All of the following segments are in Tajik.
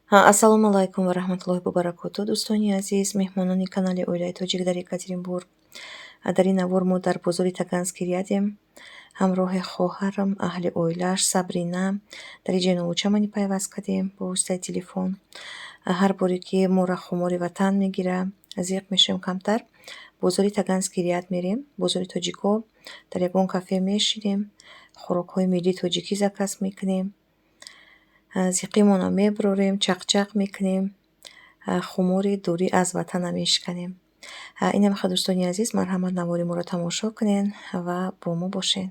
Ассалому алайкум ва раҳматуллоҳи ва баракоту, дӯстони азиз, меҳмонони канали Оилаи тоҷик дар Екатеринбург. Дар ин навор мо дар бозори Таганский рядем, ҳамроҳи хоҳарам, аҳли оилааш Сабрина. Дар иҷои нулучамани пайваст кардем бо воситаи телефон. Ҳар боре ки моро хумори ватан мегира, зиқ мешавем камтар, бозори Таганский ряд мерем, бозори тоҷико, дар ягон кафе мешинем, хӯрокҳои миллии тоҷикӣ заказ мекунем, зиқимонро мебурорем, чақчақ мекунем, хумори дурӣ аз ватана мешиканем. Инам хел, дӯстони азиз, марҳамат, навори моро тамошо кунед ва бо мо бошед.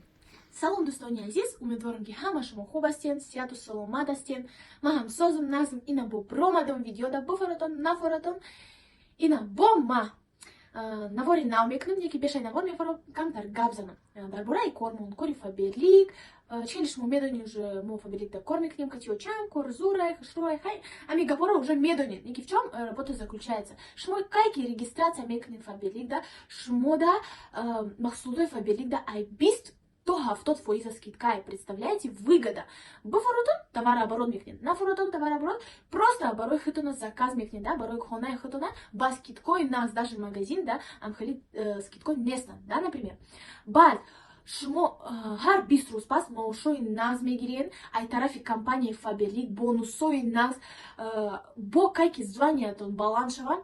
Салом, дӯстони азиз! Умедворам, ки ҳама шумо хуб ҳастед, сиҳату саломат ҳастед. Ман ҳам созум, назм. Ина бо бромадам видеода, буфаратон, нафоратон. Ина бо ма навори нав мекунем, яки бешаи навор мефорам, камтар гап занам дар бораи кормон, кори Фаберлик. Чели шумо медонед, уже мо Фаберликда кор мекунем, катиочам кор зурай, хушрӯай. Хай, ами гапора уже медонед. Яки в чем работа заключается? Шумо кай ки регистрация мекунед Фаберликда, шумода маҳсулотои Фаберликда ай 20 то 70 фоиза скидкай, представляете, выгода. Буфоротон, товарооборот мекунед, нафоротон, товарооборот, просто барои худтона заказ мекунед, да, барои хонаи худтона ба скидкои нағз, даже магазин, да, амхели скидко нестанд, да, например. Баъд шумо ҳар 20 рӯз пас маошҳои нағз мегиред ай тарафи компанияи Фаберлик, бонусҳои нағз. Бо кай ки званиятон баланд шавад,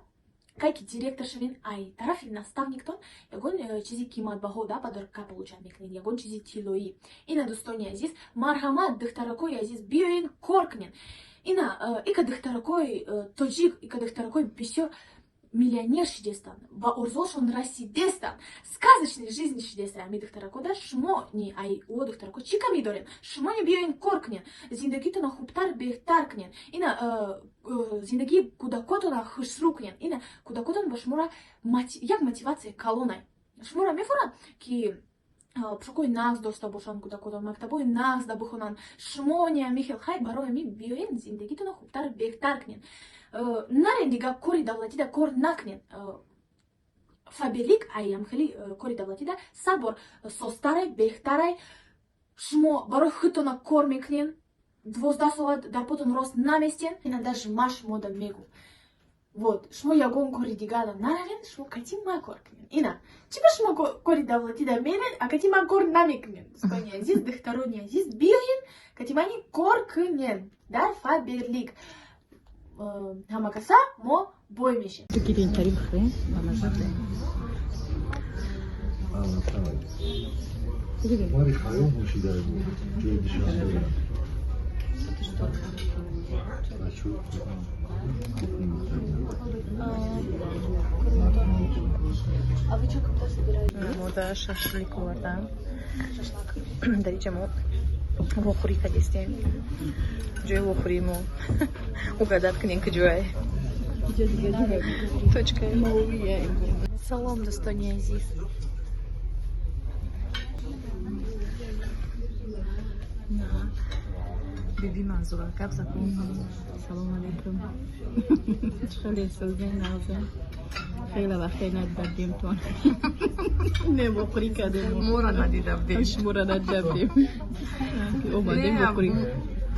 кай ки директор шавед, ай тарафи наставниктон ягон чизи қиматбаҳо, да, подарка получать мекунед, ягон чизи тиллоӣ. Ина, дӯстони азиз, марҳамат, духтаракои азиз, биёед, кор кунед. Ина ика духтаракои тоҷик, ика духтаракои бисёр миллионер шидестанд, ба орзуошон расидестанд, сказочной жизни шидестанд ами духтарако. Да шумо ни ай о духтарако чӣ камӣ доред? Шумо ни биёед, кор кунед, зиндагитона хубтар, беҳтар кунед. Ина зиндагии кӯдакотона хушрӯ кунед. Ина кӯдакотон ба шуморо як мотиватсия калонай. Шуморо мефорад, ки пӯшокҳои нағз дошта бошанд кӯдакотон, мактабҳои нағз да бихонанд. Шумо ни ами хел, хай, барои ами биёед, зиндагитона хубтар, беҳтар кунед. Нарен дига кори давлатида кор накунед. Фаберлик аям хеле кори давлатида 100 бор созтарай, беҳтарай. Шумо барои худтона кор мекунед, 12 соат дар потон рост наместен. Ина даже ма шумода мегӯм, вот шумо ягон кори дигара наравед, шумо кати ма кор кунед. Ина чӣ ба шумо кори давлатида меред, а кати ма кор намекунед? Дӯстони азиз, духтарони азиз, биёед, кати мани кор кунед дар Фаберлик. Ҳамакаса мо бой мешем. Гиринтари бихӯрем, ба маза. Мари Хайём ҳушида буд ҷои Душанбе. Бачо. А вы что, когда собираетесь? Мода шашлик овардам. Дар иҷа мо вохӯрӣ кардистем. Ҷои вохӯрии мо угадать кунем, куҷое. Точка. Салом, дӯстони азиз! Биби Манзура, гап закун. Салом алейкум! Хеле созен, нағза. Хеле вақте надидабдемтон, не вохӯрӣ кардем. Моро надида будем. Шуморо надида будем, омадем вохӯрӣ.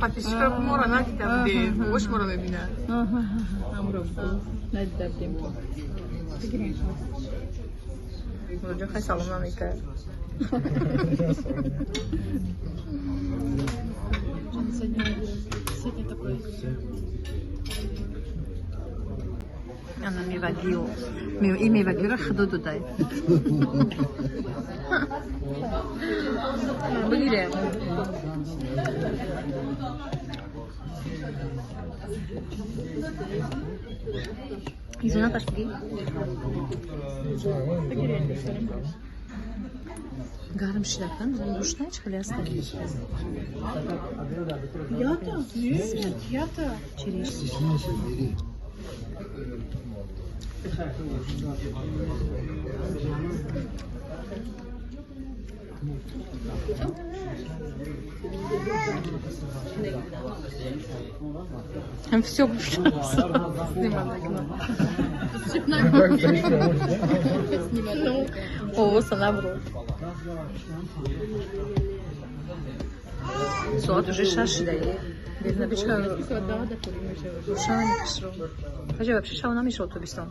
Подписчика моро надида будем, ош моро мебинад. Ҳамро надида будемтон. Муроҷон хай салом намекард. Сегодня такой. Ана мевагиё. И мевагиёро худо додай. Бигире. Изонаташ биги. Гарм шидакан, душна чӣ хеле аст? Я-то? Нет, я-то. Через. Стесняйся, бери. Все. О, наброд. Соат уже 6 шидаи. Дер рӯшан кишро. Ҳаҷа вообще шав намешавад тобистон.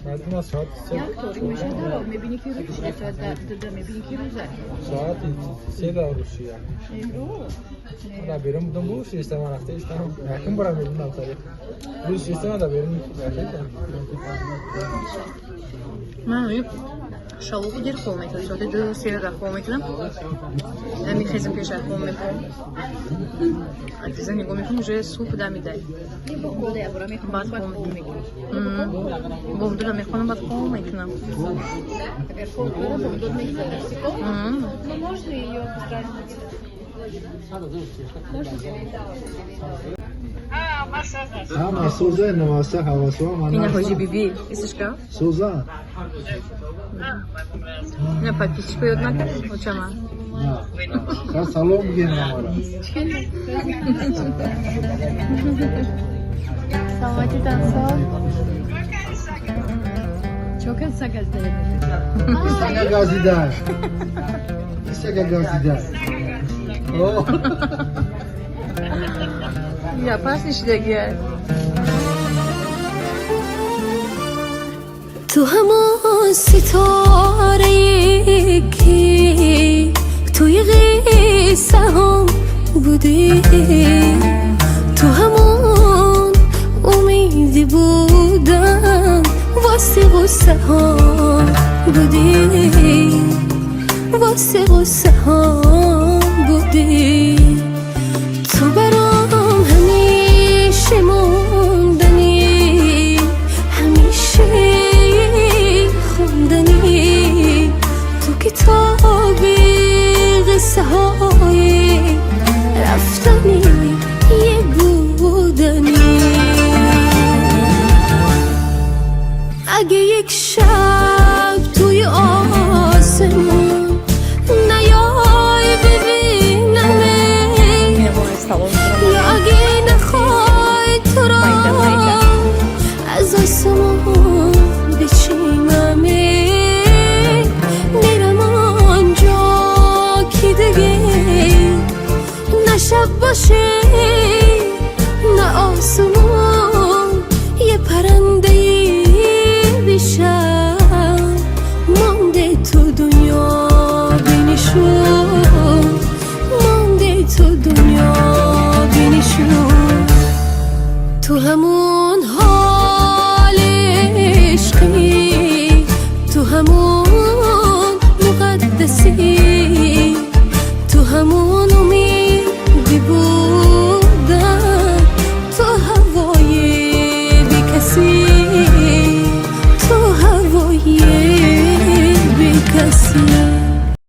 Мардум аз соати се. Як торик мешавад, мебинӣ, ки рӯз шуда, соат 2 мебинӣ, ки рӯза. Соати 3 дар Русия. Дар берун будам, бу шишта ман рафта истам. Якум бора мебинам тариқ. Рӯз шишта дар берун рафта. Ман шалуғу дер хоб мекунам. Соати 2, 3 дар хоб мекунам. Мехезам, пеша хоб мехӯрам. Азиза нигоҳ мекунам, уже субҳ дамидай. Баъд хоб мекунам. Бомдода мехонам, баъд хоб мекунам. Агар хоб бара, бомдод мехезад. Ну, можно её поздравить. Можно. Ҳама сӯза наваса ҳавасо. Ина ҳоҷи биби исишка. Сӯза. Ина подписчика ёд накард очама. Ха, салом бигем ҳамара. Саломатитон сол. Чокан саг аз Сага газида. Сага газида. О. Я пас нишидагия. تو همون ستاره که توی قصه هم بودی، تو همون امیدی بودم واسه غصه ها بودی، واسه غصه ها بودی. تو برام همیشه موندنی، همیشه خوندنی، تو کتابی قصه های رفتنی یه بودنی. اگه یک شب توی آسمون نیای ببینمت، یا اگه نخوای تو را майда майда. از آسمون بچینمت، میرم آنجا که دیگه نه شب باشه نه آسمون، یه پرنده بیشم مانده تو دنیا بینشون، مانده تو دنیا بینشون. تو همون حال عشقی، تو همون مقدسی، تو همون امیدی بودن، تو هوای بی کسی، تو هوای بی کسی.